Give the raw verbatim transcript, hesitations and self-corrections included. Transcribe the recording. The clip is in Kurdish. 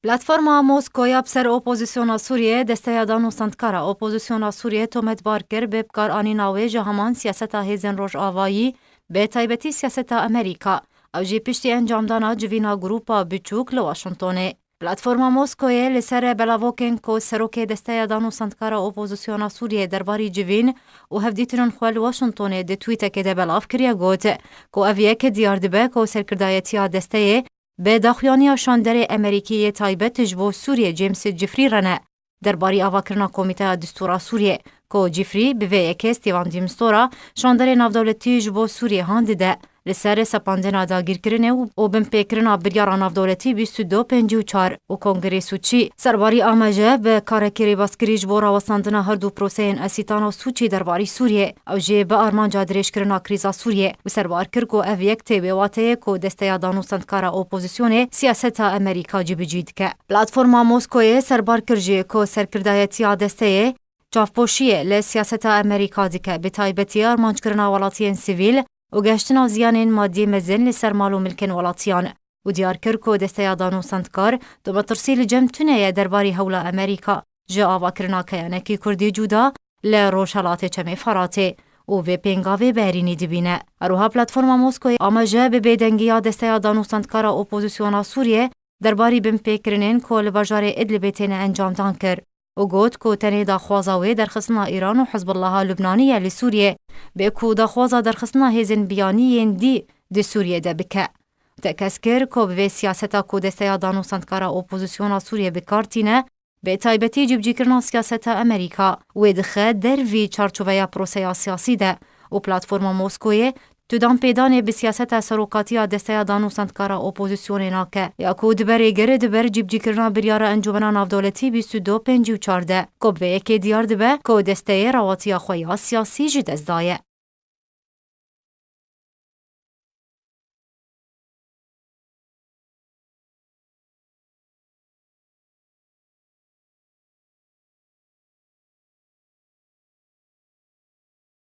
Platforma Moskoya bi ser opozisyona Sûriyê, Desteya Dan û Sandkara Opozisyona Sûriyê tometbar kir bi bikaranîna wê ji heman siyaseta hêzên Rojavayî, bi taybetî siyaseta Amerîka. Ew jî piştî encamdana civîna grûpa biçûk li Washingtonê. Platforma Moskoyê li ser belavokên ku serokê Desteya Dan û Sandkara Opozisyona Sûriyê derbarî civîn û hevdîtinên xwe li Washingtonê di twîtekê de belav kiriye got ku ev yek diyar dibe ku serkirdayetiya desteyê bi daxuyaniya şanderê Amerîkî yê taybet ji bo Sûriyê James Jeffrey re ne. Derbarî avakirina Komîteya Distûra Sûriyê, ku Jeffrey bi vê yekê Stephen de Mistura şanderê navdewletî ji bo Sûriyê han dide, li ser sepandina dagîrkirinê û, û binpêkirina biryara navdewletî bîst û du pêncî û çar û Kongrê Sûçî, serbarî A M J bi karekî rêbaskirî ji bo rawestandina her du proseyên Esîtana Sûçî derbarî Sûriyê. Ew jî bi armanca dirêjkirina krîza Sûriyê û serbar kir ku ev yek tê wê wateyê ku Desteya Dan û Sandkara Opozisyonê siyaseta Amerîka cîbicî dike. Platforma Moskoyê serbar kir jî ku serkirdayetiya desteyê çavpoşiyê li siyaseta Amerîka dike, bi taybetî armanckirina welatiyên sivîl û gehiştina ziyanên madî mezin li ser mal û milkên welatiyan. Û diyar kir ku Desteya Dan û Sandkar tu metirsî li cem tune ye derbarî hewla Amerîka ji avakirina keyanekî Kurdî cuda li Rojhelatê Çemê Feratê û vê pêngavê berînî dibîne. Her wiha Platforma Moskoyê A M J bi bêdengiya Desteya Dan û Sandkara Opozisyona Sûriyê derbarî binpêkirinên ku li bajarê Idlibê têne encamdan kir û got ku tenê daxwaza wê derxistina Îran û Hizbullaha Lubnanî ye li Sûriyê, bê ku daxwaza derxistina hêzên biyanî yên dî di Sûriyê de bike. Tekez kir ku bi vê siyaseta ku Desteya Dan û Sandkara Opozisyona Sûriyê bi kar tîne, bi taybetî cîbicîkirina siyaseta Amerîka, wê dixe dervî çarçoveya proseya siyasî de û Platforma Moskoyê tu danpêdanê bi siyaseta serokatiya Desteya Dan û Sandkara Opozisyonê nake, ya ku dibe rêgir di ber cîbicîkirina biryara Encûmena Navdewletî bîst û du pêncî û çar de, ku bi vê yekê diyar dibe ku desteyê rawatiya xwe ya siyasî ji dest daye.